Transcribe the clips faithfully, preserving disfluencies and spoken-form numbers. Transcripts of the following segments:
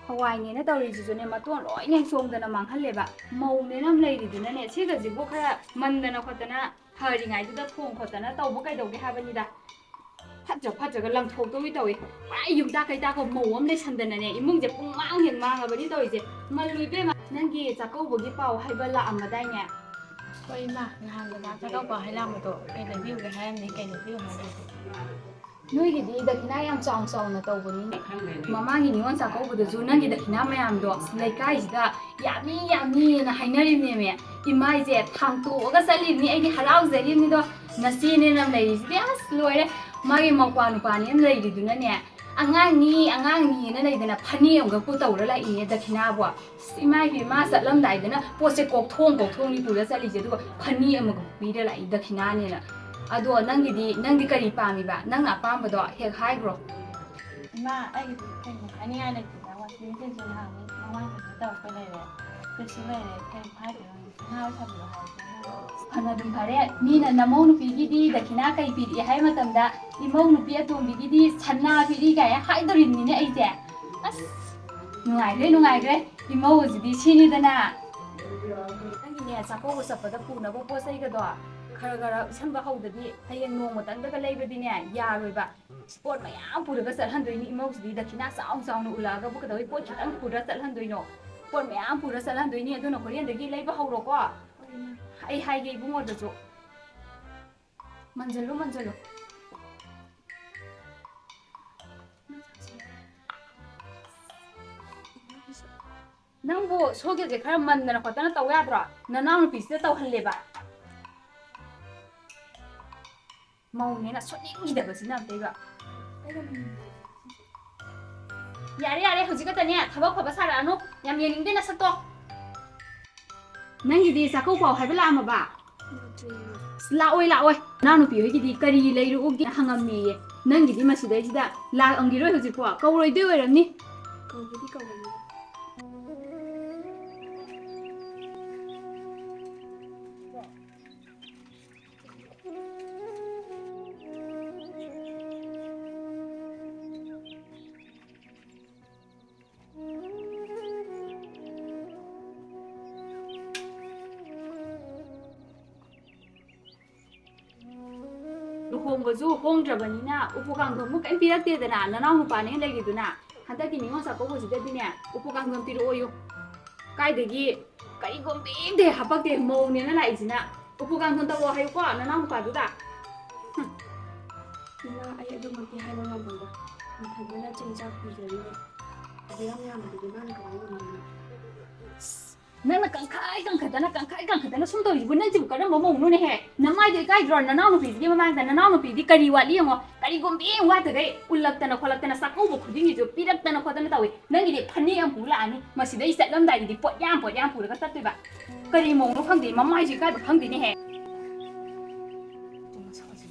ꯍꯋꯥꯏꯅꯦꯅ ꯇꯧꯔꯤꯁꯤꯁꯨꯅꯦ, ꯃꯇꯣꯟ ꯂꯣꯏꯅ ꯆꯣꯡꯗꯅ ꯃꯥꯡꯍꯜꯂꯦꯕ꯫ ꯃꯧꯅꯦꯅ ꯑꯃ ꯂꯩꯔꯤꯗꯨꯅꯅꯦ, ꯁꯤꯒꯁꯤꯕꯨ ꯈꯔ ꯃꯟꯗꯅ ꯈꯣꯠꯇꯅ ꯐꯔꯤꯉꯩꯗꯨꯗ ꯊꯣꯡ ꯈꯣꯠꯇꯅ ꯇꯧꯕ ꯀꯩꯗꯧꯒꯦ ꯍꯥꯏꯕꯅꯤꯗ꯫ ꯐꯠꯇ꯭ꯔ ꯐꯠꯇ꯭ꯔꯒ ꯂꯪꯊꯣꯛꯇꯧꯒꯤ ꯇꯧꯏ꯫ ꯄꯨꯔꯥ ꯌꯨꯝꯇꯥꯛ ꯀꯩꯇꯥꯛꯀ ꯃꯧ ꯑꯃ ꯂꯩꯁꯟꯗꯅꯅꯦ, ꯏꯃꯨꯡꯁꯦ ꯄꯨꯡꯃꯥꯡ ꯍꯦꯛ ꯃꯥꯡꯉꯕꯅꯤ ꯇꯧꯔꯤꯁꯦ꯫ ꯃꯜꯂꯨ ꯏꯕꯦꯝꯃ, ꯅꯪꯒꯤ ꯆꯥꯛꯀꯧꯕꯒꯤ ꯄꯥꯎ ꯍꯥꯏꯕ ꯂꯥꯛꯑꯝꯃꯗꯥꯏꯅꯦ? ꯍꯣꯏ ꯏꯃꯥ, ꯅꯍꯥꯟ ꯗꯗꯥ ꯆꯥꯛꯀꯧꯕ ꯍꯥꯏ ꯂꯥꯛꯑꯝꯕꯗꯣ ꯀꯩ ꯂꯩꯕꯤꯌꯨꯒꯦ ꯍꯥꯏꯔꯝꯅꯤ, ꯀꯩ ꯂꯩꯕꯤꯌꯨ ꯍꯥꯏꯔꯝꯅꯤ? ꯅꯣꯏꯒꯤꯗꯤ ꯗꯈꯤꯅꯥ ꯌꯥꯝ ꯆꯥꯎꯅ ꯆꯥꯎꯅ ꯇꯧꯕꯅꯤꯅꯦ꯫ ꯃꯃꯥꯡꯒꯤ ꯅꯤꯉꯣꯜ ꯆꯥꯛꯀꯧꯕꯗꯁꯨ ꯅꯪꯒꯤ ꯗꯈꯤꯅꯥ ꯃꯌꯥꯝꯗꯣ ꯑꯁ ꯂꯩꯀꯥꯏꯁꯤꯗ ꯌꯥꯝꯃꯤ ꯌꯥꯝꯃꯤꯅ ꯍꯥꯏꯅꯔꯤꯕꯅꯦꯃꯦ꯫ ꯏꯃꯥꯏꯁꯦ ꯊꯥꯡꯇꯣꯛꯑꯒ ꯆꯠꯂꯤꯕꯅꯤ, ꯑꯩꯗꯤ ꯍꯔꯥꯎꯖꯔꯤꯕꯅꯤꯗꯣ꯫ ꯅꯆꯦꯅꯦꯅ ꯂꯩꯔꯤꯁꯤꯗꯤ ꯑꯁ ꯂꯣꯏꯔꯦ꯫ ꯃꯥꯒꯤ ꯃꯧꯄ꯭ꯋꯥ ꯅꯨꯄꯥꯅꯦꯅ ꯂꯩꯔꯤꯗꯨꯅꯅꯦ, ꯑꯉꯥꯡꯅꯤ ꯑꯉꯥꯡꯅꯤꯅ ꯂꯩꯗꯅ ꯐꯅꯦꯛ ꯑꯃꯒ ꯄꯨ ꯇꯧꯔ ꯂꯥꯛꯏꯅꯦ ꯗꯈꯤꯅꯥꯕꯣ꯫ ꯑꯁ, ꯏꯃꯥ ꯏꯕꯦꯝꯃ, ꯆꯠꯂꯝꯗꯥꯏꯗꯅ ꯄꯣꯠꯁꯦ ꯀꯣꯛꯊꯣꯡ ꯀꯣꯛꯊꯣꯡꯅꯤ ꯄꯨꯔ ꯆꯠꯂꯤꯁꯦ, ꯑꯗꯨꯒ ꯐꯅꯦꯛ ꯑꯃꯒ ꯄꯤꯔ ꯂꯥꯛꯏ ꯗꯈꯤꯅꯥꯅꯦꯅ꯫ ꯑꯗꯣ ꯅꯪꯒꯤꯗꯤ, ꯅꯪꯗꯤ ꯀꯔꯤ ꯄꯥꯝꯃꯤꯕ? ꯅꯪꯅ ꯑꯄꯥꯝꯕꯗꯣ ꯍꯦꯛ ꯍꯥꯏꯈ꯭ꯔꯣ꯫ ꯏꯃꯥ, ꯑꯩꯒꯤꯗꯤ ꯀꯩꯅꯣ ꯍꯥꯏꯅꯤꯡꯉꯥꯏ ꯂꯩꯇꯦꯗ, ꯋꯥꯁꯤꯡ ꯃꯦꯆꯤꯟꯁꯨ ꯅꯍꯥꯟ ꯃꯃꯥꯡ ꯀꯩꯅꯣ ꯇꯧꯔꯛꯄ ꯂꯩꯔꯦ, ꯐ꯭ꯔꯤꯖꯁꯨ ꯂꯩꯔꯦ, ꯀꯩ ꯍꯥꯏꯗꯣꯏꯅꯣ? ꯁꯅꯥ ꯁꯥꯕꯤꯔꯣ ꯍꯥꯏꯔꯗꯤ ꯐꯅ ꯑꯗꯨꯝ ꯐꯔꯦ꯫ ꯃꯤꯅ ꯅꯃꯧ ꯅꯨꯄꯤꯒꯤꯗꯤ ꯗꯈꯤꯅꯥ ꯀꯩ ꯄꯤꯔꯛꯑꯦ ꯍꯥꯏ ꯃꯇꯝꯗ, ꯏꯃꯧ ꯅꯨꯄꯤ ꯑꯇꯣꯝꯕꯤꯒꯤꯗꯤ ꯁꯅꯥ ꯄꯤꯔꯛꯏ ꯀꯥꯏꯅ ꯍꯥꯏꯗꯣꯔꯤꯕꯅꯤꯅꯦ ꯑꯩꯁꯦ꯫ ꯑꯁ, ꯅꯨꯡꯉꯥꯏꯈ꯭ꯔꯦ, ꯅꯨꯡꯉꯥꯏꯈ꯭ꯔꯦ꯫ ꯏꯃꯧ ꯑꯁꯤꯗꯤ ꯁꯤꯅꯤꯗꯅ꯫ ꯅꯪꯒꯤꯅꯦ, ꯆꯥꯛꯀꯧꯕ ꯆꯠꯄꯗ ꯄꯨꯅꯕ ꯄꯣꯠ ꯆꯩꯒꯗꯣ ꯈꯔ ꯈꯔ ꯏꯁꯟꯕ ꯍꯧꯗꯗꯤ ꯍꯌꯦꯡ ꯅꯣꯡꯃꯇꯪꯗꯒ ꯂꯩꯕꯗꯤꯅꯦ, ꯌꯥꯔꯣꯏꯕ꯫ ꯄꯣꯠ ꯃꯌꯥꯝ ꯄꯨꯔꯒ ꯆꯠꯍꯟꯗꯣꯏꯅꯤ ꯏꯃꯧꯁꯤꯗꯤ꯫ ꯗꯈꯤꯅꯥ ꯆꯥꯎ ꯆꯥꯎꯅ ꯎꯠꯂꯛꯑꯒꯕꯨ ꯀꯩꯗꯧꯕꯩ ꯄꯣꯠ ꯈꯤꯇꯪ ꯄꯨꯔ ꯆꯠꯍꯟꯗꯣꯏꯅꯣ? ꯄꯣꯠ ꯃꯌꯥꯝ ꯄꯨꯔ ꯆꯠꯍꯟꯗꯣꯏꯅꯤ, ꯑꯗꯨꯅ ꯍꯣꯔꯦꯟꯗꯒꯤ ꯂꯩꯕ ꯍꯧꯔꯣꯀꯣ꯫ ꯑꯩ ꯍꯥꯏꯒꯦ ꯏꯕꯨꯡꯉꯣꯗꯁꯨ꯫ ꯃꯟꯖꯜꯂꯨ, ꯃꯟꯖꯜꯂꯨ꯫ ꯅꯪꯕꯨ ꯁꯣꯒꯦꯁꯦ ꯈꯔ ꯃꯟꯗꯅ ꯈꯣꯠꯇꯅ ꯇꯧ ꯌꯥꯗ꯭ꯔꯣ? ꯅꯅꯥꯎꯅꯨꯄꯤꯁꯤꯗ ꯇꯧꯍꯜꯂꯦꯕ꯫ ꯃꯧꯅꯦꯅ ꯁꯣꯠꯅꯤꯡꯈꯤꯗꯕꯁꯤꯅ ꯑꯝꯇꯩꯕ꯫ ꯌꯥꯔꯦ, ꯌꯥꯔꯦ, ꯍꯧꯖꯤꯛ ꯈꯛꯇꯅꯦ ꯊꯕꯛ ꯐꯕ ꯁꯥꯔꯛꯑꯅꯨ꯫ ꯌꯥꯝ ꯌꯦꯡꯅꯤꯡꯗꯦ ꯅꯁꯛꯇꯣ꯫ ꯅꯪꯒꯤꯗꯤ ꯆꯥꯛꯀꯧ ꯄꯥꯎ ꯍꯥꯏꯕ ꯂꯥꯛꯑꯝꯃꯕ? ꯑꯁ, ꯂꯥꯛꯑꯣꯏ, ꯂꯥꯛꯑꯣꯏ꯫ ꯅꯅꯥꯎꯅꯨꯄꯤ ꯍꯣꯏꯒꯤꯗꯤ ꯀꯔꯤ ꯂꯩꯔꯛꯎꯒꯦ ꯍꯪꯉꯝꯃꯦꯌꯦ꯫ ꯅꯪꯒꯤꯗꯤ ꯃꯁꯤꯗꯩꯁꯤꯗ ꯂꯥꯛꯑꯝꯈꯤꯔꯣꯏ ꯍꯧꯖꯤꯛꯄꯣ꯫ ꯀꯧꯔꯣꯏꯗꯣꯏ ꯑꯣꯏꯔꯝꯅꯤ꯫ ꯀꯧꯕꯗꯤ ꯀꯧꯔꯝꯅꯤ꯫ ꯂꯨꯍꯣꯡꯕꯁꯨ ꯍꯣꯡꯗ꯭ꯔꯕꯅꯤꯅ ꯎꯄꯨ ꯀꯥꯡꯊꯣꯟꯕꯨ ꯀꯔꯤꯝ ꯄꯤꯔꯛꯇꯦꯗꯅ, ꯅꯅꯥꯎ ꯅꯨꯄꯥꯅꯦ ꯂꯩꯔꯤꯗꯨꯅ꯫ ꯍꯟꯗꯛꯀꯤ ꯅꯤꯉꯣꯜ ꯆꯥꯛꯀꯧꯕꯁꯤꯗꯗꯤꯅꯦ ꯎꯄꯨ ꯀꯥꯡꯊꯣꯟ ꯄꯤꯔꯛꯑꯣꯌꯨ꯫ ꯀꯥꯏꯗꯒꯤ ꯀꯔꯤꯒꯨꯝꯕ ꯑꯝꯇ ꯍꯦꯛ ꯍꯥꯄꯛꯇꯦ, ꯃꯧꯅꯦꯅ ꯂꯥꯛꯏꯁꯤꯅ꯫ ꯎꯄꯨ ꯀꯥꯡꯊꯣꯟ ꯇꯧꯔꯛꯑꯣ ꯍꯥꯏꯌꯨꯀꯣ ꯅꯅꯥꯎ ꯅꯨꯄꯥꯗꯨꯗ꯫ ꯍꯨꯝ꯫ ꯏꯃꯥ, ꯑꯩ ꯑꯗꯨꯃꯛꯇꯤ ꯍꯥꯏꯕ ꯉꯝꯃꯣꯏꯗ꯫ ꯃꯊꯟꯇꯅ ꯆꯦꯡ ꯆꯥꯛ ꯄꯨꯖꯔꯤꯅꯦ꯫ ꯑꯗꯨ ꯌꯥꯝ ꯌꯥꯝꯕꯗꯨꯗꯤ ꯃꯥꯅ ꯀꯃꯥꯏꯅ ꯉꯝꯗꯣꯏꯅꯣ? ꯅꯪꯅ ꯀꯪꯈꯥꯏ ꯀꯪꯈꯠꯇꯅ, ꯀꯪꯈꯥꯏ ꯀꯪꯈꯠꯇꯅ ꯁꯨꯝ ꯇꯧꯔꯤꯁꯤꯕꯨ, ꯅꯪꯁꯤꯕꯨ ꯀꯔꯝꯕ ꯃꯧꯅꯣꯅꯦꯍꯦ? ꯅꯃꯥꯏꯗꯣ ꯏꯀꯥꯏꯗ꯭ꯔꯣ? ꯅꯅꯥꯎꯅꯨꯄꯤꯁꯤꯒꯤ ꯃꯃꯥꯡꯗ ꯅꯅꯥꯎꯅꯨꯄꯤꯗꯤ ꯀꯔꯤ ꯋꯥꯠꯂꯤ ꯌꯦꯡꯉꯣ, ꯀꯔꯤꯒꯨꯝꯕꯤ ꯑꯃ ꯋꯥꯠꯇꯈꯩ ꯎꯜꯂꯛꯇꯅ ꯈꯣꯠꯂꯛꯇꯅ, ꯆꯥꯛꯀꯧꯕ ꯈꯨꯗꯤꯡꯒꯤꯁꯨ ꯄꯤꯔꯛꯇꯅ ꯈꯣꯠꯇꯅ ꯇꯧꯏ꯫ ꯅꯪꯒꯤꯗꯤ ꯐꯅꯦꯛ ꯑꯃ ꯄꯨ ꯂꯥꯛꯑꯅꯤ, ꯃꯁꯤꯗꯩ ꯆꯠꯂꯝꯗꯥꯏꯒꯤꯗꯤ ꯄꯣꯠ ꯌꯥꯝ ꯄꯣꯠ ꯌꯥꯝ ꯄꯨꯔꯒ ꯆꯠꯇꯣꯏꯕ꯫ ꯀꯔꯤ ꯃꯧꯅꯣ ꯈꯪꯗꯦ, ꯃꯃꯥꯏꯁꯨ ꯏꯀꯥꯏꯕ ꯈꯪꯗꯦꯅꯦꯍꯦ꯫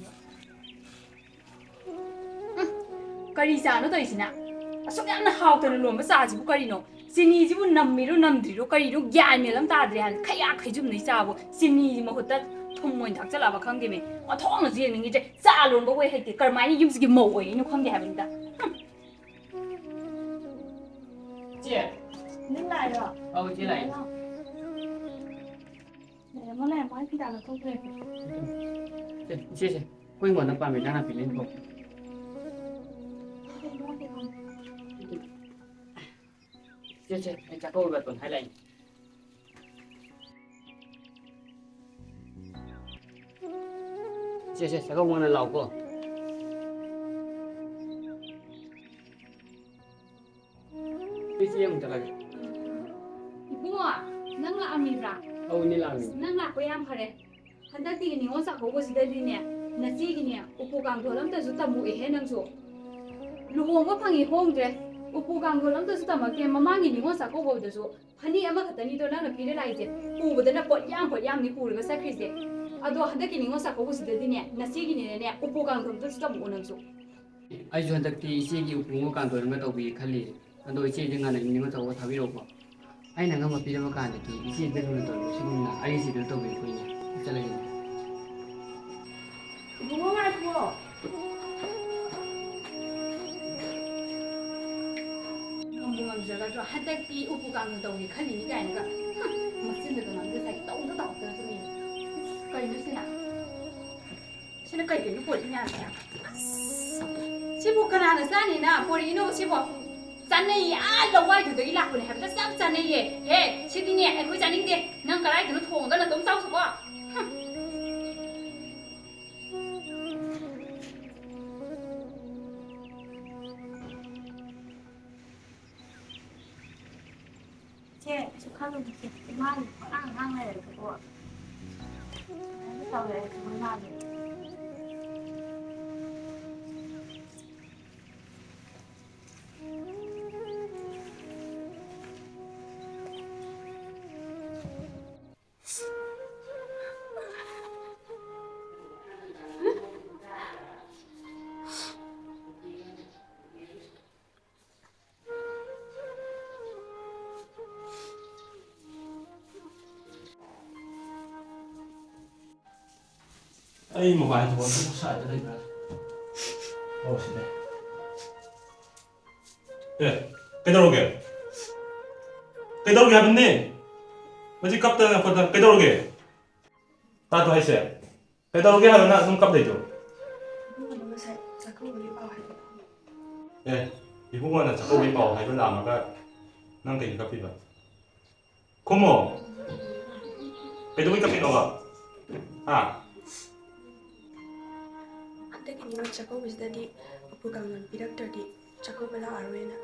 ꯎꯝ, ꯀꯔꯤ ꯆꯥꯅꯣ ꯇꯧꯔꯤꯁꯤꯅ? ꯑꯁꯨꯛ ꯌꯥꯝꯅ ꯍꯥꯎꯇꯅ ꯂꯣꯟꯕ ꯆꯥꯁꯤꯕꯨ ꯀꯔꯤꯅꯣ? ꯆꯤꯅꯤꯁꯤꯕꯨ ꯅꯝꯃꯤꯔꯣ ꯅꯝꯗ꯭ꯔꯤꯔꯣ ꯀꯔꯤꯅꯣ ꯒ꯭ꯌꯥꯟ ꯃꯦꯟ ꯑꯃ ꯇꯥꯗ꯭ꯔꯦ ꯍꯥꯏꯕ꯫ ꯈꯩꯌꯥꯛ ꯈꯩꯖꯨꯝꯅꯩ ꯆꯥꯕꯨ ꯆꯤꯅꯤꯒꯤ ꯃꯍꯨꯠꯇ ꯊꯨꯝ ꯑꯣꯏꯅ ꯊꯥꯛꯆꯜꯂꯕ ꯈꯪꯗꯦꯃꯦ꯫ ꯑꯣꯟꯊꯣꯛꯅꯁꯨ ꯌꯦꯡꯅꯤꯡꯉꯤꯗ꯭ꯔꯦ꯫ ꯆꯥ ꯂꯣꯟꯕ ꯑꯣꯏ ꯍꯩꯇꯦ꯫ ꯀꯔꯝꯍꯥꯏꯅ ꯌꯨꯝꯁꯤꯒꯤ ꯃꯧ ꯑꯣꯏꯔꯤꯅꯣ ꯈꯪꯗꯦ ꯍꯥꯏꯕꯅꯤꯗ꯫ ꯍꯨꯝ꯫ ꯆꯦ꯫ ꯅꯪ ꯂꯥꯛꯏꯔꯣ? ꯑꯧ, ꯆꯦ ꯂꯥꯛꯑꯦ꯫ ꯂꯥꯛꯑꯣ꯫ ꯂꯩꯔꯝꯃꯣ, ꯂꯩꯔꯝꯃꯣ, ꯑꯩ ꯐꯤꯗꯥ ꯂꯧꯊꯣꯛꯇ꯭ꯔꯦ꯫ ꯁꯦ, ꯏꯆꯦ, ꯁꯦ, ꯑꯩꯈꯣꯏ ꯍꯤꯡꯒꯣꯜꯗ ꯄꯥꯝꯃꯤ ꯏꯟꯖꯥꯡ ꯅꯥꯄꯤ ꯂꯣꯏ ꯄꯨꯔꯛꯑꯣ꯫ ꯁꯦ, ꯁꯦ, ꯑꯩ ꯆꯥꯛꯀꯧꯕ ꯕꯥꯇꯣꯟ ꯍꯥꯏ ꯂꯥꯛꯏ꯫ ꯁꯦ, ꯁꯦ, ꯆꯥꯛꯀꯧꯕ ꯉꯟꯅ ꯂꯥꯛꯎꯀꯣ꯫ ꯑꯩ ꯆꯦ ꯑꯃꯨꯛ ꯆꯠꯂꯒꯦ꯫ ꯏꯕꯨꯡꯉꯣ, ꯅꯪ ꯂꯥꯛꯑꯝꯃꯤꯕ꯭ꯔꯥ? ꯑꯧ, ꯏꯅꯦ, ꯂꯥꯛꯑꯝꯃꯤ꯫ ꯅꯪ ꯂꯥꯛꯄ ꯌꯥꯝ ꯐꯔꯦ꯫ ꯍꯟꯗꯛꯇꯤꯒꯤ ꯅꯤꯉꯣꯜ ꯆꯥꯛꯀꯧꯕꯁꯤꯗꯗꯤꯅꯦ, ꯅꯆꯦꯒꯤꯅꯦ, ꯎꯄꯨ ꯀꯥꯡꯊꯣꯜ ꯑꯝꯇꯁꯨ ꯇꯝꯃꯛꯑꯦꯍꯦ ꯅꯪꯁꯨ꯫ ꯂꯨꯍꯣꯡꯕ ꯐꯪꯉꯤ ꯍꯣꯡꯗ꯭ꯔꯦ, ꯎꯄꯨ ꯀꯥꯡꯊꯣꯜ ꯑꯝꯇꯁꯨ ꯇꯝꯃꯛꯇꯦ꯫ ꯃꯃꯥꯡꯒꯤ ꯅꯤꯉꯣꯜ ꯆꯥꯛꯀꯧꯕꯗꯁꯨ ꯐꯅꯦꯛ ꯑꯃꯈꯛꯇꯅꯤꯗꯣ ꯅꯪꯅ ꯄꯤꯔ ꯂꯥꯛꯏꯁꯦ꯫ ꯄꯨꯕꯗꯅ ꯄꯣꯠ ꯌꯥꯝ ꯄꯣꯠ ꯌꯥꯝꯅꯤ ꯄꯨꯔꯒ ꯆꯠꯈ꯭ꯔꯤꯁꯦ꯫ ꯑꯗꯣ ꯍꯟꯗꯛꯀꯤ ꯅꯤꯉꯣꯜ ꯆꯥꯛꯀꯧꯕꯁꯤꯗꯗꯤꯅꯦ, ꯅꯆꯦꯒꯤꯅꯦꯅꯅꯦ, ꯎꯄꯨ ꯀꯥꯡꯊꯣꯜ ꯑꯝꯇꯁꯨ ꯇꯝꯃꯛꯑꯣ ꯅꯪꯁꯨ꯫ ꯑꯩꯁꯨ ꯍꯟꯗꯛꯇꯤ ꯏꯆꯦꯒꯤ ꯎꯄꯨ ꯑꯃ ꯀꯥꯡꯊꯣꯟ ꯑꯃ ꯇꯧꯕꯤꯒꯦ ꯈꯜꯂꯤ꯫ ꯑꯗꯣ ꯏꯆꯦꯁꯦ ꯉꯟꯅ ꯏꯅꯤꯡꯕ ꯇꯧꯕ ꯊꯥꯕꯤꯔꯛꯎꯀꯣ꯫ ꯑꯩꯅ ꯑꯉꯝꯕ ꯄꯤꯔꯕ ꯀꯥꯟꯗꯗꯤ ꯏꯆꯦꯗ ꯂꯨꯅ ꯇꯧꯔꯤꯕ ꯁꯤꯒꯨꯝꯅ ꯑꯩ ꯏꯆꯦꯗ ꯇꯧꯕꯤꯔꯛꯄ ꯑꯩꯅ ꯆꯠꯂꯒꯦ꯫ ꯏꯕꯨꯡꯉꯣ ꯉꯥꯏꯈꯣ꯫ ꯉꯝꯕꯨ ꯉꯝꯖꯒꯗ꯭ꯔꯣ? ꯍꯟꯗꯛꯇꯤ ꯎꯄꯨ ꯀꯥꯡꯊꯣꯟ ꯇꯧꯒꯦ ꯈꯜꯂꯤꯅꯤ ꯀꯥꯏꯅꯒ꯫ ꯍꯨꯝ, ꯃꯆꯤꯟꯗ ꯀꯩꯅꯣꯝꯇ ꯁꯥꯏ, ꯇꯧꯗ ꯇꯧꯔꯛꯇꯅ ꯆꯠꯂꯤꯅꯦ꯫ ꯀꯩꯅꯣ ꯁꯤꯅ? ꯁꯤꯅ ꯀꯩ ꯀꯩꯅꯣ ꯄꯣꯔꯛꯏ ꯃꯌꯥꯝꯁꯦ? ꯑꯁ! ꯁꯤꯕꯨ ꯀꯅꯥꯅ ꯆꯥꯅꯤꯅ ꯄꯣꯔꯛꯏꯅꯣ ꯁꯤꯕꯣ? ꯆꯥꯅꯩꯌꯦ, ꯑꯥ ꯂꯋꯥꯏꯗꯨꯗꯒꯤ ꯂꯥꯛꯄꯅꯦ ꯍꯥꯏꯕꯗ ꯆꯞ ꯆꯥꯅꯩꯌꯦ꯫ ꯍꯦ, ꯁꯤꯗꯤꯅꯦ ꯑꯩꯈꯣꯏ ꯆꯥꯅꯤꯡꯗꯦ꯫ ꯅꯪ ꯀꯗꯥꯏꯗꯅꯣ ꯊꯣꯡꯉꯒ ꯅꯇꯣꯝ ꯆꯥꯎ ꯆꯣꯀꯣ꯫ ꯍꯨꯝ꯫ ꯏꯆꯦ, ꯀꯩꯁꯨ ꯈꯜꯂꯨꯅꯨꯁꯦ꯫ ꯏꯃꯥꯅ ꯄꯪꯉꯥꯡ ꯉꯥꯡ ꯂꯩꯔꯁꯨꯀꯣ꯫ ꯀꯩꯅꯣ ꯇꯧꯔꯦ, ꯑꯩꯁꯨ ꯃꯃꯥꯗꯣ꯫ ꯑꯩ mobile phone ꯁꯥꯏꯗ ꯂꯩꯕ꯭ꯔꯥ? ꯑꯣ, ꯁꯤꯗ꯫ ꯑꯦ, ꯀꯩꯗꯧꯔꯒꯦ? ꯀꯩꯗꯧꯔꯒꯦ ꯍꯥꯏꯕꯅꯦ? ꯃꯁꯤ ꯀꯞꯇꯅ ꯈꯣꯠꯇꯅ ꯀꯩꯗꯧꯔꯒꯦ? ꯇꯥꯗꯣ ꯍꯥꯏꯁꯦ? ꯀꯩꯗꯧꯔꯒꯦ ꯍꯥꯏꯕ ꯅꯪ ꯑꯗꯨꯝ ꯀꯞ ꯂꯩꯗꯣ? ꯏꯕꯨꯡꯉꯣꯗꯣ ꯉꯁꯥꯏ ꯆꯥꯛꯀꯧꯕꯒꯤ ꯄꯥꯎ ꯍꯥꯏꯔꯛꯑꯦ꯫ ꯑꯦ, ꯏꯕꯨꯡꯉꯣꯅ ꯆꯥꯛꯀꯧꯕꯒꯤ ꯄꯥꯎ ꯍꯥꯏꯕ ꯂꯥꯛꯑꯝꯃꯒ ꯅꯪ ꯀꯩꯒꯤ ꯀꯞꯄꯤꯕ? ꯈꯨꯝꯃꯣ꯫ ꯀꯩꯗꯧꯕꯩ ꯀꯞꯄꯤꯅꯣꯕ? ꯍꯥ? ꯍꯟꯗꯛꯀꯤ ꯅꯤꯉꯣꯜ ꯆꯥꯛꯀꯧꯕꯁꯤꯗꯗꯤ ꯎꯄꯨ ꯀꯥꯡꯊꯣꯟ ꯄꯤꯔꯛꯇ꯭ꯔꯗꯤ ꯆꯥꯛꯀꯧꯕ ꯂꯥꯛꯑꯔꯣꯏꯅ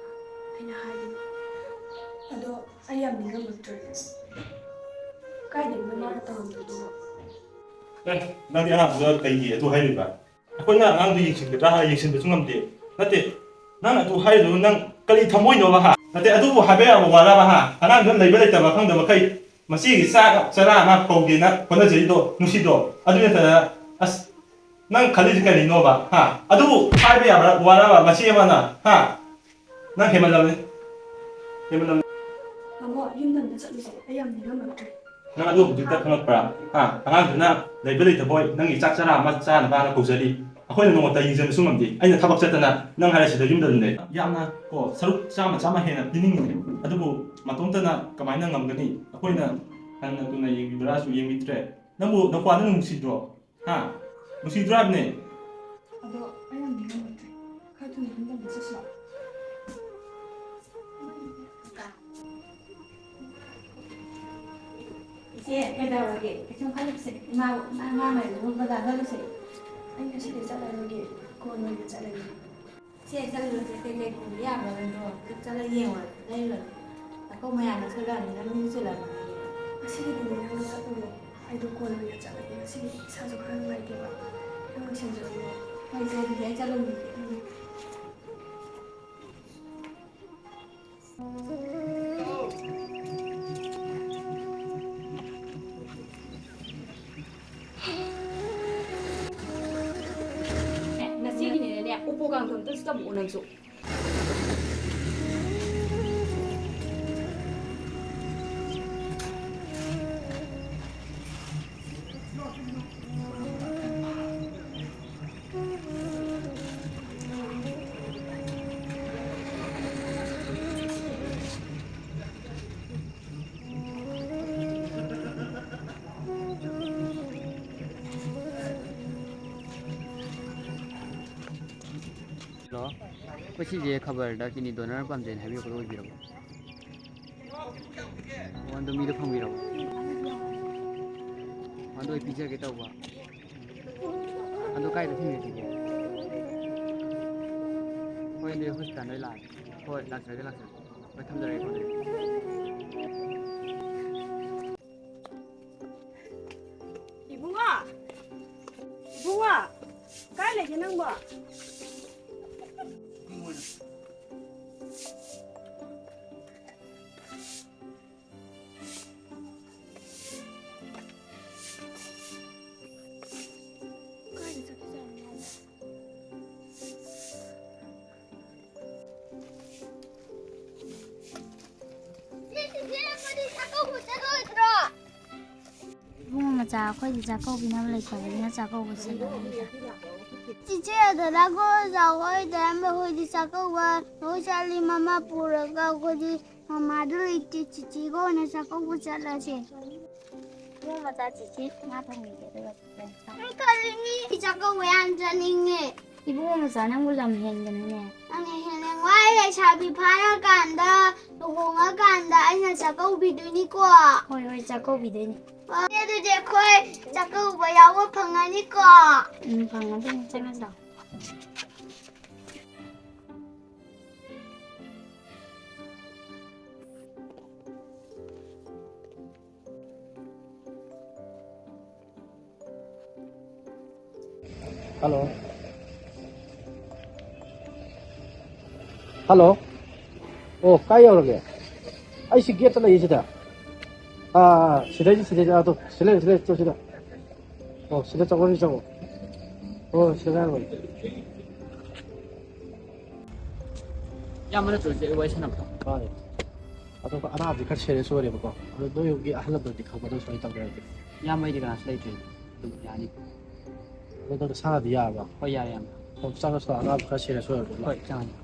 ꯑꯩꯅ ꯍꯥꯏꯒꯤꯕ꯫ ꯑꯗꯣ ꯑꯩ ꯌꯥꯝ ꯅꯤꯡꯉꯝꯃꯛꯇ꯭ꯔꯦ꯫ ꯀꯥꯏꯗꯒꯤꯅꯣ ꯃꯥꯅ ꯇꯧꯔꯝꯗꯣꯏꯗꯨꯕꯣ? ꯑꯦ, ꯅꯪꯗꯤ ꯑꯉꯥꯡꯗꯨꯗ ꯀꯩꯒꯤ ꯑꯗꯨ ꯍꯥꯏꯔꯤꯕ? ꯑꯩꯈꯣꯏꯅ ꯑꯉꯥꯡꯗꯨ ꯌꯦꯡꯁꯤꯟꯒꯗ꯭ꯔꯥ ꯍꯥꯏꯔ ꯌꯦꯡꯁꯤꯟꯕꯁꯨ ꯉꯝꯗꯦ꯫ ꯅꯠꯇꯦ, ꯅꯪ ꯑꯗꯨ ꯍꯥꯏꯔꯤꯗꯨ ꯅꯪ ꯀꯔꯤ ꯊꯃꯣꯏꯅꯣꯕ, ꯍꯥ? ꯅꯠꯇꯦ, ꯑꯗꯨꯕꯨ ꯍꯥꯏꯕ ꯌꯥꯕ ꯋꯥꯔꯕ, ꯍꯥ? ꯑꯉꯥꯡꯗꯨꯅ ꯂꯩꯕ ꯂꯩꯇꯕ ꯈꯪꯗꯕ ꯃꯈꯩ ꯃꯁꯤꯒꯤ ꯆꯥꯛ ꯆꯔꯥ ꯑꯃ ꯀꯧꯒꯦꯅ ꯍꯣꯠꯅꯖꯔꯤꯗꯣ ꯅꯨꯡꯁꯤꯗ꯭ꯔꯣ? ꯑꯗꯨ ꯅꯠꯇꯅ, ꯑꯁ, ꯅꯪ ꯈꯜꯂꯤꯁꯤ ꯀꯔꯤꯅꯣꯕ? ꯍꯥ? ꯑꯗꯨꯕꯨ ꯍꯥꯏꯕ ꯌꯥꯕ꯭ꯔꯥ? ꯋꯥꯔꯕ ꯃꯆꯦ ꯑꯃꯅ? ꯍꯥ? ꯅꯪ ꯍꯦꯟꯃꯜꯂꯕꯅꯤ꯫ ꯍꯦꯟꯃꯜꯂꯕꯅꯤ꯫ ꯇꯥꯃꯣ, ꯌꯨꯝꯗ ꯑꯝꯇ ꯆꯠꯂꯨꯁꯦ꯫ ꯑꯩ ꯌꯥꯝ ꯅꯤꯡꯉꯝꯃꯛꯇ꯭ꯔꯦ꯫ ꯅꯪ ꯑꯗꯨ ꯍꯧꯖꯤꯛꯇ ꯈꯪꯉꯛꯄ꯭ꯔꯥ? ꯍꯥ? ꯑꯉꯥꯡꯗꯨꯅ ꯂꯩꯕ ꯂꯩꯇꯕ ꯍꯣꯏ, ꯅꯪꯒꯤ ꯆꯥꯛ ꯆꯔꯥ ꯑꯃ ꯆꯥꯅꯕꯅ ꯀꯧꯖꯔꯤ꯫ ꯑꯩꯈꯣꯏꯅ ꯅꯣꯡꯃꯇ ꯌꯦꯡꯁꯤꯟꯕꯁꯨ ꯉꯝꯗꯦ꯫ ꯑꯩꯅ ꯊꯕꯛ ꯆꯠꯇꯅ ꯅꯪ ꯍꯥꯏꯔꯁꯤꯗ ꯌꯨꯝꯗ ꯑꯗꯨꯝ ꯂꯩ꯫ ꯌꯥꯝꯅ ꯀꯣ, ꯁꯔꯨꯛ ꯆꯥꯝꯃ, ꯆꯥꯝꯃ ꯍꯦꯟꯅ ꯄꯤꯅꯤꯡꯉꯤꯅꯦ꯫ ꯑꯗꯨꯕꯨ ꯃꯇꯣꯝꯇꯅ ꯀꯃꯥꯏꯅ ꯉꯝꯒꯅꯤ? ꯑꯩꯈꯣꯏꯅ ꯍꯟꯅ ꯊꯨꯅ ꯌꯦꯡꯕꯤꯕ꯭ꯔꯥꯁꯨ ꯌꯦꯡꯕꯤꯗ꯭ꯔꯦ꯫ ꯅꯪꯕꯨ ꯅꯄ꯭ꯋꯥꯗ ꯅꯨꯡꯁꯤꯗ꯭ꯔꯣ? ꯍꯥ? ꯅꯨꯡꯁꯤꯗ꯭ꯔꯣ ꯍꯥꯏꯕꯅꯦ꯫ ꯑꯗꯣ ꯑꯩ ꯌꯥꯝ ꯅꯤꯡꯉꯝꯃꯛꯇ꯭ꯔꯦ꯫ ꯈꯔ ꯊꯨꯅ ꯌꯨꯝꯗ ꯑꯃꯨꯛ ꯆꯠꯁꯤꯔꯣ? ꯏꯆꯦ, ꯀꯩꯗꯧꯔꯒꯦ? ꯀꯩꯁꯨꯝ ꯈꯜꯂꯨꯁꯦ꯫ ꯏꯃꯥ, ꯏꯃꯥ ꯃꯌꯥꯝꯗꯣ ꯕꯖꯥꯔ ꯆꯠꯂꯨꯁꯦ꯫ ꯑꯩ ꯉꯁꯤꯗꯤ ꯆꯠꯂꯔꯣꯏꯒꯦ꯫ ꯀꯣꯟꯅ ꯑꯣꯏꯅ ꯆꯠꯂꯒꯦ꯫ ꯁꯦ, ꯆꯠꯂꯨꯔꯁꯦ꯫ ꯀꯩꯀꯩ ꯄꯨꯕ ꯌꯥꯕꯅꯣꯗꯣ ꯆꯠꯂ ꯌꯦꯡꯉꯨꯔꯁꯤ, ꯂꯩꯔꯨꯔꯁꯤ꯫ ꯆꯥꯛꯈꯨꯝ ꯃꯌꯥꯝꯗꯣ ꯁꯤꯠꯂꯛꯑꯕꯅꯤꯅ ꯃꯤꯁꯨ ꯆꯤꯜꯂꯛꯑꯕꯅꯤꯅ꯫ ꯉꯁꯤꯒꯤꯗꯤꯅꯦ, ꯅꯪꯗꯣ ꯆꯠꯂꯨꯔꯣ꯫ ꯑꯩꯗꯣ ꯀꯣꯟꯅ ꯑꯣꯏꯅ ꯆꯠꯂꯒꯦ꯫ ꯉꯁꯤꯗꯤ ꯏꯁꯥꯁꯨ ꯈꯔ ꯅꯨꯡꯉꯥꯏꯇꯦꯕ꯫ ꯅꯪ ꯂꯣꯏꯁꯤꯟꯖꯔꯨꯔꯣ꯫ ꯍꯣꯏ, ꯏꯆꯦ, ꯑꯗꯨꯗꯤ ꯑꯩ ꯆꯠꯂꯨꯈꯤꯒꯦ꯫ ꯎꯝ꯫ ꯉꯁꯤꯒꯤꯅꯤꯅꯅꯦ, ꯎꯄꯨ ꯀꯥꯡꯊꯣꯟ ꯑꯝꯇꯁꯨ ꯇꯝꯃꯛꯑꯣ ꯅꯪꯁꯨ꯫ ꯍꯜꯂꯣ, ꯑꯩꯈꯣꯏ ꯁꯤꯁꯦ ꯈꯕꯔꯗ ꯀꯤꯗꯅꯤ ꯗꯣꯅꯔ ꯄꯥꯝꯖꯩꯅ ꯍꯥꯏꯕꯤꯔꯛꯄꯗꯣ ꯑꯣꯏꯕꯤꯔꯕꯣ? ꯑꯣ, ꯑꯗꯣ ꯃꯤꯗꯣ ꯐꯪꯕꯤꯔꯕꯣ? ꯑꯗꯣ ꯑꯩ ꯄꯤꯖꯒꯦ ꯇꯧꯕ꯫ ꯑꯗꯣ ꯀꯥꯏꯗ ꯊꯦꯡꯅꯁꯤꯒꯦ? ꯍꯣꯏ, ꯑꯗꯨꯗꯤ ꯍꯣꯁꯄꯤꯇꯥꯜꯗ ꯑꯩ ꯂꯥꯛꯑꯒꯦ꯫ ꯍꯣꯏ, ꯂꯥꯛꯆꯔꯒꯦ, ꯂꯥꯛꯆꯔꯒꯦ꯫ ꯍꯣꯏ, ꯊꯝꯖꯔꯒꯦꯀꯣ ꯑꯗꯨꯗꯤ꯫ ꯏꯕꯨꯡꯉꯣ! ꯏꯕꯨꯡꯉꯣ! ꯀꯥꯏ ꯂꯩꯒꯦ ꯅꯪꯕꯣ? ꯏꯕꯨꯡꯉꯣ ꯃꯆꯥ, ꯑꯩꯈꯣꯏꯗꯤ ꯆꯥꯛꯀꯧꯕꯤꯅꯕ ꯂꯩꯇꯕꯅꯤꯅ ꯆꯥꯛꯀꯧꯕ ꯆꯠꯂꯔꯣꯏꯗ꯫ ꯆꯤꯆꯦ ꯑꯗꯣ ꯂꯥꯛꯈꯣꯏ ꯍꯣꯏꯗ ꯍꯥꯏꯔꯝꯕ ꯍꯣꯏꯗꯤ ꯆꯥꯛꯀꯧꯕ ꯂꯣꯏ ꯆꯠꯂꯤ꯫ ꯃꯃꯥ ꯄꯨꯔꯒ ꯑꯩꯈꯣꯏꯗꯤ ꯃꯃꯥꯗꯨ ꯂꯩꯇꯦ꯫ ꯆꯤꯆꯦꯒ ꯑꯣꯏꯅ ꯆꯥꯛꯀꯧꯕ ꯆꯠꯂꯁꯦ꯫ ꯏꯕꯨꯡ ꯃꯆꯥ ꯆꯤꯆꯦ ꯉꯥ ꯊꯣꯡꯕꯤꯒꯦ, ꯑꯗꯨꯒ ꯆꯥꯛ ꯆꯥꯔꯁꯤ꯫ ꯑꯩ ꯀꯜꯂꯤꯅꯤ, ꯆꯥꯛꯀꯧꯕ ꯌꯥꯝ ꯆꯠꯅꯤꯡꯉꯦ꯫ ꯏꯕꯨꯡ ꯃꯆꯥ, ꯅꯪꯕꯨ ꯂꯝ ꯍꯦꯟꯒꯅꯨꯅꯦ꯫ ꯅꯪꯅ ꯍꯦꯜꯂꯦ꯫ ꯋꯥꯏ ꯂꯩꯁꯥꯕꯤ ꯐꯥꯔꯀꯥꯟꯗ, ꯂꯨꯍꯣꯡꯉꯀꯥꯟꯗ ꯑꯩꯅ ꯆꯥꯛꯀꯧꯕꯤꯗꯣꯏꯅꯤꯀꯣ꯫ ꯍꯣꯏ, ꯍꯣꯏ, ꯆꯥꯛꯀꯧꯕꯤꯗꯣꯏꯅꯤ꯫ ꯍꯣꯏ, ꯑꯗꯨꯗꯤ ꯑꯩꯈꯣꯏ ꯆꯥꯛꯀꯧꯕ ꯌꯥꯎꯕ ꯐꯪꯉꯅꯤꯀꯣ꯫ ꯎꯝ, ꯐꯪꯉꯗꯣꯏꯅꯤ꯫ ꯆꯪꯉꯁꯤ ꯂꯥꯎ꯫ ꯍꯜꯂꯣ꯫ ꯍꯜꯂꯣ꯫ ꯑꯣ, ꯀꯥꯏ ꯌꯧꯔꯒꯦ? ꯑꯩ ꯁꯤ ꯒꯦꯠꯇ ꯂꯩꯌꯦ ꯁꯤꯗ꯫ ꯑꯥ, ꯑꯥ, ꯑꯥ, ꯁꯤꯗꯩꯁꯤ, ꯁꯤꯗꯩꯁꯤ, ꯑꯥ, ꯇꯣ, ꯁꯤꯗ ꯂꯩ, ꯁꯤꯗ ꯂꯩ, ꯇꯣ, ꯁꯤꯗ꯫ ꯑꯣ, ꯁꯤꯗ ꯆꯪꯉꯣ, ꯁꯤ ꯆꯪꯉꯣ꯫ ꯑꯣ, ꯁꯤꯗ ꯉꯥꯏꯔꯝꯃꯣ꯫ ꯏꯌꯥꯝꯕ ꯅꯠꯇ꯭ꯔꯣ ꯍꯧꯖꯤꯛ ꯋꯥꯔꯤ ꯁꯥꯟꯅꯕꯗꯣ? ꯃꯥꯅꯦ꯫ ꯑꯗꯣ ꯑꯅꯥꯕꯗꯤ ꯈꯔ serious ꯑꯣꯏꯔꯦꯕꯀꯣ꯫ ꯑꯗꯣ ꯅꯣꯏ ꯌꯨꯝꯒꯤ ꯑꯍꯜ ꯂꯃꯟꯗꯤ ꯈꯪꯕ ꯅꯪ ꯁꯨꯃꯥꯏꯅ ꯇꯧꯒꯦ ꯍꯥꯏꯕꯗꯤ? ꯏꯌꯥꯝꯕ ꯑꯩꯗꯤ ꯀꯅꯥꯁꯨ ꯂꯩꯇ꯭ꯔꯦ꯫ ꯑꯗꯨꯝ ꯌꯥꯅꯤ꯫ ꯑꯗꯣ ꯅꯪ ꯅꯁꯥꯅꯗꯤ ꯌꯥꯔꯕ? ꯍꯣꯏ, ꯌꯥꯔꯦ, ꯏꯌꯥꯝꯕ꯫ ꯑꯣ, ꯆꯪꯉꯁꯤ ꯂꯥꯛꯑꯣ, ꯑꯅꯥꯕ ꯈꯔ serious ꯑꯣꯏꯔꯕꯅꯤꯅ꯫ ꯍꯣꯏ, ꯆꯪꯉꯁꯤ꯫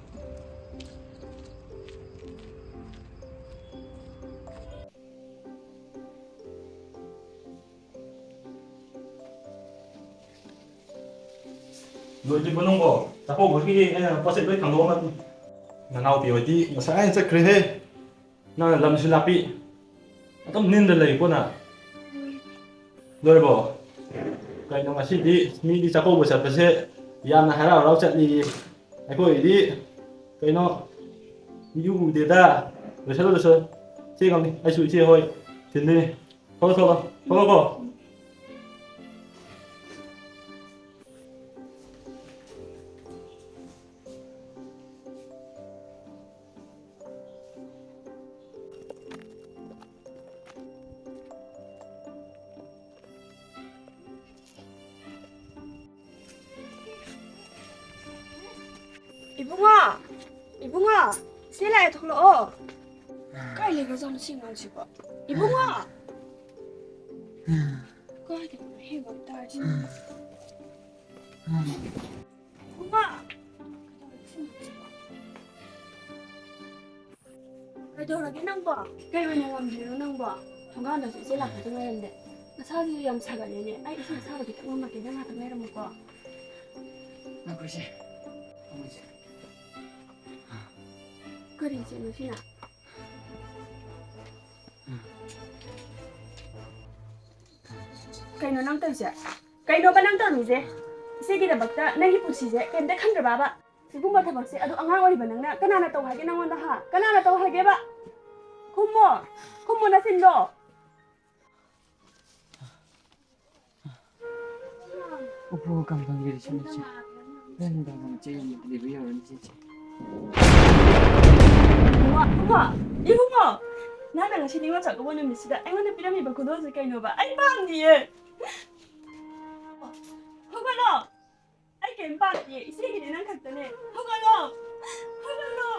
ꯂꯣꯏꯗ꯭ꯔꯤꯕꯣ ꯅꯪꯕꯣ? ꯆꯥꯛꯀꯧꯕꯒꯤ ꯑꯩꯅ ꯄꯣꯠ ꯆꯩ ꯂꯣꯏ ꯊꯥꯡꯗꯣꯛꯑꯝꯃꯕꯅꯤ꯫ ꯅꯅꯥꯎꯄꯤ ꯍꯣꯏꯗꯤ ꯉꯁꯥꯏꯅ ꯆꯠꯈ꯭ꯔꯦꯍꯦ꯫ ꯅꯪꯅ ꯂꯝꯁꯨ ꯂꯥꯞꯄꯤ꯫ ꯑꯗꯨꯝ ꯅꯤꯟꯗ ꯂꯩꯀꯣ ꯅꯪ꯫ ꯂꯣꯏꯔꯕꯣ? ꯀꯩꯅꯣ ꯉꯁꯤꯗꯤ ꯃꯤꯗꯤ ꯆꯥꯛꯀꯧꯕ ꯆꯠꯄꯁꯦ ꯌꯥꯝꯅ ꯍꯔꯥꯎ ꯍꯔꯥꯎ ꯆꯠꯂꯤꯌꯦ꯫ ꯑꯩꯈꯣꯏꯒꯤꯗꯤ ꯀꯩꯅꯣ ꯃꯤꯁꯨ ꯎꯗꯦꯗ꯫ ꯂꯣꯏꯁꯜꯂꯣ, ꯂꯣꯏꯁꯜꯂꯣ꯫ ꯆꯦ ꯉꯝꯅꯤ꯫ ꯑꯩꯁꯨ ꯏꯆꯦ ꯍꯣꯏ ꯊꯤꯟꯗꯣꯏꯅꯤ꯫ ꯊꯣꯛꯂꯣ, ꯊꯣꯛꯂꯣ꯫ ꯊꯣꯛꯂꯣꯀꯣ꯫ ꯏꯕꯨꯡꯉꯣ! ꯏꯕꯨꯡꯉꯣ! ꯁꯤ ꯂꯥꯛꯑꯦ, ꯊꯣꯛꯂꯛꯑꯣ꯫ ꯀꯥꯏ ꯂꯩꯈ꯭ꯔꯖꯥꯠꯅꯣ ꯁꯤ ꯑꯉꯥꯡꯁꯤꯕꯣ? ꯏꯕꯨꯡꯉꯣ! ꯀꯥꯏꯗꯅꯣ ꯍꯦꯛ ꯇꯥꯔꯤꯁꯤ? ꯏꯕꯨꯡꯉꯣ! ꯀꯩꯗꯧꯔꯒꯦ ꯅꯪꯕꯣ? ꯀꯩ ꯑꯣꯏꯅ ꯉꯝꯗ꯭ꯔꯤꯅꯣ ꯅꯪꯕꯣ? ꯊꯣꯡꯒꯥꯟꯗꯁꯨ ꯏꯆꯦ ꯂꯥꯛꯄꯗ ꯉꯥꯏꯔꯝꯗꯦ꯫ ꯅꯁꯥꯁꯤꯁꯨ ꯌꯥꯝ ꯁꯥꯒꯠꯂꯦꯅꯦ꯫ ꯑꯩ ꯏꯁꯤꯡ ꯑꯁꯥꯕ ꯈꯤꯇꯪ ꯂꯨꯝꯃꯛꯀꯦ, ꯅꯪ ꯉꯥꯛꯇꯪ ꯂꯩꯔꯝꯃꯨꯀꯣ꯫ ꯉꯥꯏꯈꯣ ꯏꯆꯦ꯫ ꯐꯝꯃꯣ ꯏꯆꯦ꯫ ꯀꯔꯤ ꯏꯆꯦꯅꯣ ꯁꯤꯅ? ꯀꯩꯅꯣ ꯅꯪ ꯇꯧꯔꯤꯁꯦ? ꯀꯩꯅꯣꯕ ꯅꯪ ꯇꯧꯔꯤꯁꯦ? ꯏꯆꯦꯒꯤꯗꯃꯛꯇ ꯅꯪꯒꯤ ꯄꯨꯟꯁꯤꯁꯦ ꯀꯩꯝꯇ ꯈꯟꯗ꯭ꯔꯕꯕ? ꯁꯤꯒꯨꯝꯕ ꯊꯕꯛꯁꯦ ꯑꯗꯨ ꯑꯉꯥꯡ ꯑꯣꯏꯔꯤꯕ ꯅꯪꯅ ꯀꯅꯥꯅ ꯇꯧ ꯍꯥꯏꯒꯦ ꯅꯪꯉꯣꯟꯗ, ꯍꯥ? ꯀꯅꯥꯅ ꯇꯧ ꯍꯥꯏꯒꯦꯕ? ꯈꯨꯝꯃꯣ! ꯈꯨꯝꯃꯣ ꯅꯆꯤꯟꯗꯣ! ꯎꯄꯨ ꯀꯥꯡꯊꯣꯟꯒꯤꯗꯤ ꯁꯤꯃ ꯏꯆꯦ꯫ ꯍꯣꯔꯦꯟ ꯅꯨꯡꯗꯥꯡ ꯏꯆꯦ ꯌꯨꯝꯗ delivery ꯌꯧꯔꯅꯤ ꯏꯆꯦ꯫ ꯏꯕꯨꯡꯉꯣ! ꯏꯕꯨꯡꯉꯣ! ꯏꯕꯨꯡꯉꯣ! ꯅꯪꯅ ꯉꯁꯤ ꯅꯤꯉꯣꯜ ꯆꯥꯛꯀꯧꯕ ꯅꯨꯃꯤꯠꯁꯤꯗ ꯑꯩꯉꯣꯟꯗ ꯄꯤꯔꯝꯃꯤꯕ ꯈꯨꯗꯣꯜꯁꯦ ꯀꯩꯅꯣꯕ? ꯑꯩ ꯄꯥꯝꯗꯤꯌꯦ! ꯍꯧꯒꯠꯂꯣ! ꯑꯩ ꯀꯩꯝ ꯄꯥꯝꯗꯤꯌꯦ꯫ ꯏꯆꯦꯒꯤꯗꯤ ꯅꯪ ꯈꯛꯇꯅꯦ꯫ ꯍꯧꯒꯠꯂꯣ! ꯍꯧꯒꯠꯂꯣ!